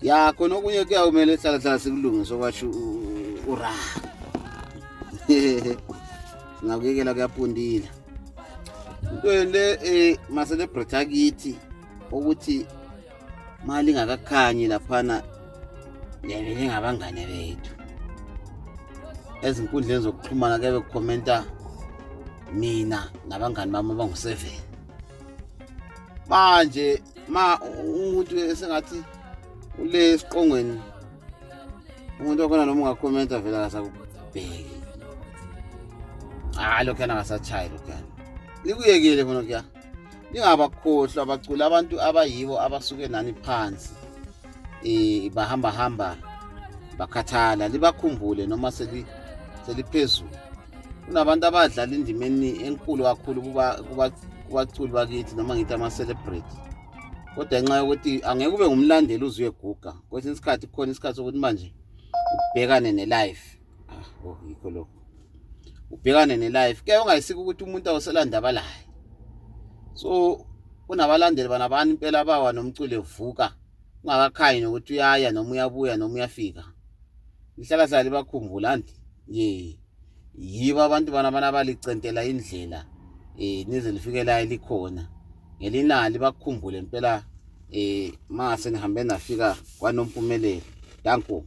Ya khona okunye kuyawumele hlala hlala sikulungise okwasho ura. Singakuyekela kuyapundila. Into le eh ma celebrate akithi ukuthi mali ingakakhanyi laphana niyabe ningabangane bethu. Ezinkundleni zokuxhumana kuyabe kukhomenta mina nabangani bami abangu-7. Manje ma umuntu esengathi ule esiqongweni umuntu wakhona noma ungakhomenta vele akasakubheki hayi lokhuyana akasatshayi lokhuyana likuyekile khona kuya ningabakhohlwa abaculi abantu abayibo abasuke nani phansi um bahamba hamba bakhathala libakhumbule noma seliphezulu kunabantu abadlala indima enkulu kakhulu kubaculi bakithi noma ngithi ama-celebrity kodwa ngenxa yokuthi angeke ube ngumlandeli uze uyeguga kwesinye isikhathi kukhona isikhathi sokuthi manje ubhekane ne-life ah, oh yikho lokho ubhekane ne-life ke ungayisiki ukuthi umuntu awuselandaba laye so kunabalandeli bana bani impela bawa nomculo evuka ungakakhanyi nokuthi uyaya noma uyabuya noma uyafika lihlala hlala libakhumbula anti ye yibo abantu bana bana balicentela indlela eh nize lifike la elikhona ngelinali bakukhumbule impela eh mase nihambe nafika kwaNompumelelo. Danko.